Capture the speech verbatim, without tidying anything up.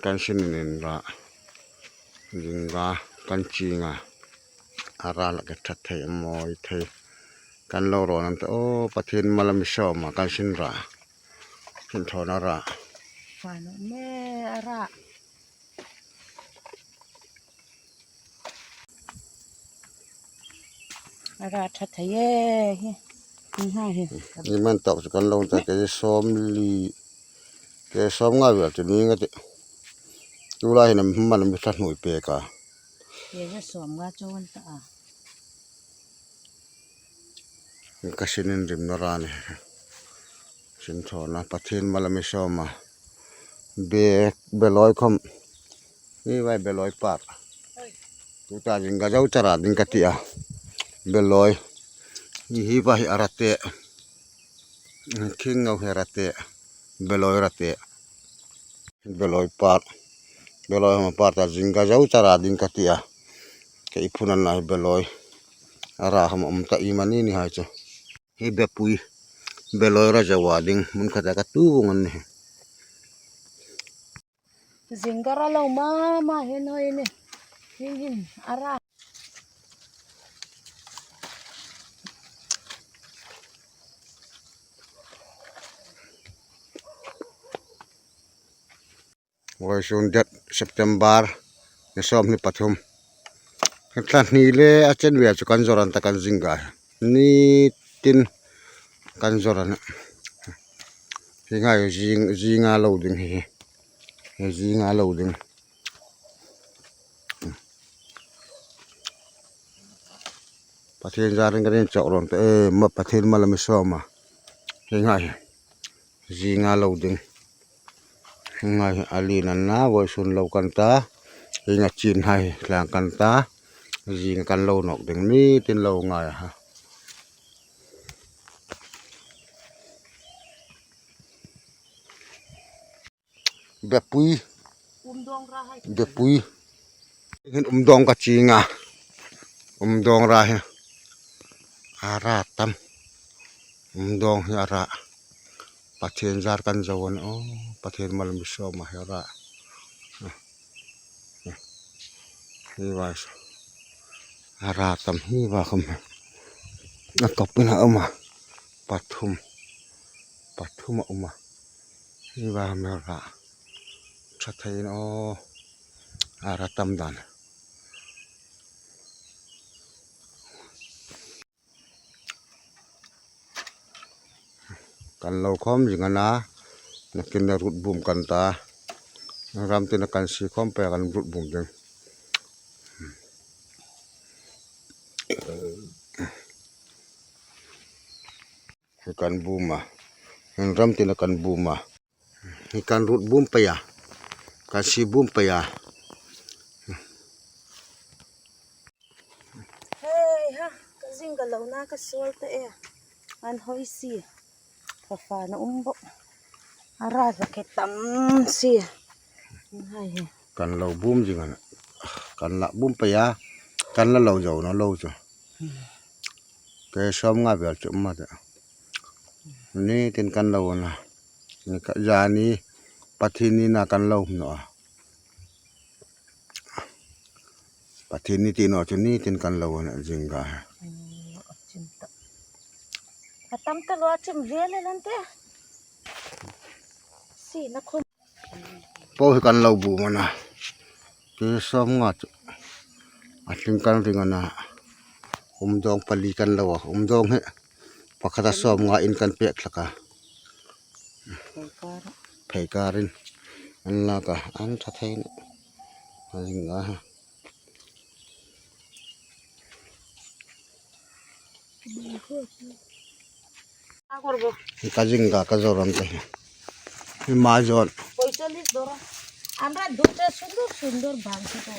Kan sin in ra. Zing ra kan ching a. A ra la ka ṭha thei, a mawi thei. Kan lo rawn an ta, aw, Pathien mal a mi sawm a, kan sin ra. Sin thawn a ra. Fanu me a ra. A ra ṭha thei e hi. Ni ha hi. Ni man tawk chu kan lo ta, ke sawm li, ke sawm nga vel chu ni nga ti. Tu lai hin a man mi ṭha hnuoi pek a. Ke sawm nga chu an ta a. Ka sin in rim na ra ni. Sin thawn a, Pathien mal a mi sawm a. Be, beloi khawm. Hi vai beloi par. Tuta zing ka zo chara ding ka ti a. Beloi. Hi, hi vai a ra te. Khing ngau hi ra te. Beloi ra te. Beloi par. Beloi hma par ta zing ka zo chara ding ka ti a. Kei phun an nai beloi. A ra hma um ta i mani ni hai chu. Hi bepui. Beloi ra zo a ding. Mun khata ka tu vung an ni. Zing ka ra lo mama hin hoi ni. Hin hin a ra. Vawisun date September ni sawmhni pathum. Kan tla hni le a chen ve chu kan zawr an ta kan zing ka. Ni tin kan zawr an. Hi ngai zing, zinga lo ding hi. Hi zinga lo ding. Pathien zarin kan inchawk rawn ta e, ma Pathien mal a mi sawm a. Hi ngai hi. Zinga lo ding. Hi ngai hi a lin an na, vawisun lo kan ta. Hi nga chin hai tlang kan ta. Zinga kan lo nawk ding ni tin lo ngai a ha. Bepui. Bepui. Hin umdawng ka ching a. Umdawng ra hi. A ra tam. Umdawng hi a ra. Pathien zar kan zo an. Aw, Pathien mal mi sawm a hi a ra. Hi va sa. A ra tam hi va khawm. A kawpin a um a. Pathum. Pathum a um a. Hi va hmel ra. Ṭha thei in aw. A ra tam dan. Kan lo khawm zing a na. Nakin na rut bum kan ta. Ram tina kan si khawm pe kan rut bum ding. Hi kan bum a. Hin ram tina kan bum a. Hi kan rut bum pei a. Kan si bum pei a. Hei ha, ka zing ka lo na ka suol ta e. An hoi si. Ka fa na um bawk. A ra la ke tam si. Hai he. Kan lo bum zing a na. Kan la bum pei a. Kan la lo zo na lo chu. Ke sawm nga vel chu um a ta. Ni tin kan lo na. Ni ka zani Pathien ni na kan lo hmu a. Pathien ni ti naw chu ni tin kan lo na zing ka. A tam ta lo a chim vel an te. Si na khum. Po hi kan lo bum a na. Ke sawm nga chu. A tling kan ring a na. Umdawng pali kan lo a. Umdawng hi. Pakhat a sawm nga in kan pek thlak a. Phei karin. An lak a. An ṭha thei na. A zing a ha. Ka zing ka, ka zawr an ta hi. Hi ma zawn. An ra du cha sundur sundur bang se to.